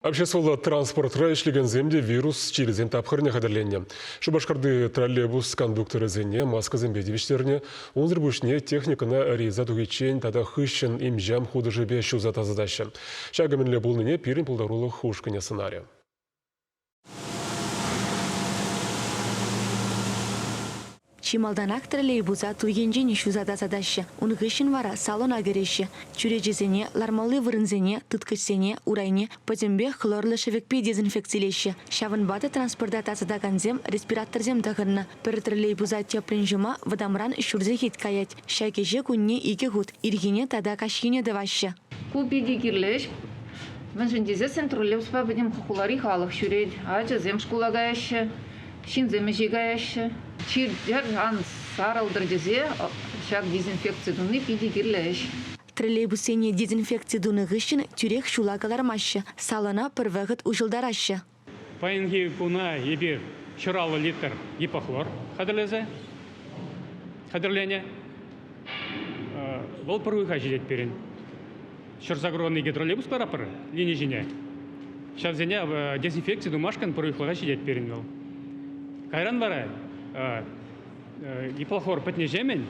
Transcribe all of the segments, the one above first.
Обществӑлла транспортра ӗҫлекенсем те вирус чирӗсен тапхӑрне хатӗрленнӗ. Шупашкарти троллейбус кондукторӗсене маскӑсемпе тивӗҫтернӗ. Унсӑр пуҫне техникӑна рейса тухиччен тата хыҫҫӑн им-ҫам хутӑшӗпе ҫуса тасатаҫҫӗ. Ҫакӑ мӗнле пулнине пирӗн пултарулӑх ушкӑнӗ сӑнарӗ. Чи малтанах троллейбуса ту енчен ҫуса тасатаҫҫӗ. Ун хыҫҫӑн вара салона кӗреҫҫӗ. Чӳречесене, лармалли вырӑнсене, тыткӑчсене, урайне пӗтӗмпех хлорлӑ шӗвекпе дезинфекцилеҫҫӗ. Ҫавӑнпа та транспорта тасатакансем респираторсем тӑхӑннӑ. Пӗр троллейбуса тӗплӗн ҫума вӑтамран ҫур сехет каять. Ҫак ӗҫе кунне икӗ хут, ирхине тата каҫхине тӑваҫҫӗ. Ку питӗ кирлӗ ӗҫ. Мӗншӗн тесессӗн троллейбуспа пӗтӗм хулари халӑх ҫӳрет. Ачасем шкула каяҫҫӗ. Ҫынсем ӗҫе каяҫҫӗ. Чир-чӗр ан сарӑлтӑр тесе ҫак дезинфекци туни питӗ кирлӗ ӗҫ. Троллейбуссене дезинфекци тунӑ хыҫҫӑн тӳрех ҫула кӑлармаҫҫӗ, салона пӗр вӑхӑт уҫӑлтараҫҫӗ. Паянхи куна эпир 150 литр гипохлор хатӗрлесе хатӗрленӗ. Вӑл пӗр уйӑха ҫитет пирӗн. 182 троллейбус кӑларатпӑр лини ҫине. Ҫавсене дезинфекци тумашкӑн пӗр уйӑхлӑха ҫитет пирӗн вӑл. Кайран вара гипохлор пӗтнӗҫемӗн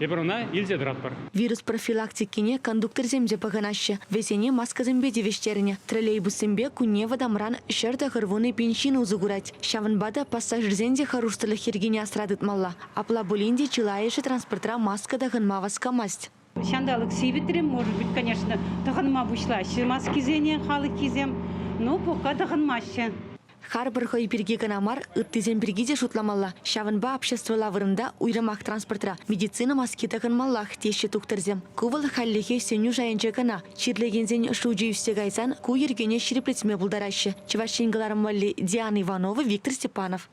эпир ӑна илсе тӑратпӑр. Вирус профилактикине кондукторсем те пӑхӑнаҫҫӗ. Вӗсене маскӑсемпе тивӗҫтернӗ. Троллейбуссемпе кунне вӑтамран 190 пин ҫын усӑ курать. Ҫавӑнпа та пассажирсен те хӑрушсӑрлӑх йӗркине асра тытмалла. Апла пулин те чылайӑшӗ транспортра маска тӑхӑнма васкамасть. Ҫанталӑк сивӗтрӗ, может быть, конечно, тӑхӑнма пуҫлаҫҫӗ маскисене халӑххисем, но пока тӑхӑнмаҫҫӗ. Харпӑр хӑй пирки кӑна мар, ыттисем пирки те шутламалла. Ҫавӑнпа обществӑлла вырӑнта, уйрӑмах транспортра, медицина маски тӑхӑнмаллах, теҫҫӗ тухтӑрсем. Ку вӑл хальлӗхе сӗнӳ шайӗнче кӑна. Чирлекенсен шучӗ ӳссе кайсан ку йӗркене ҫирӗплетме пултараҫҫӗ. Чӑваш Ен кӑларӑм валли Диана Иванова, Виктор Степанов.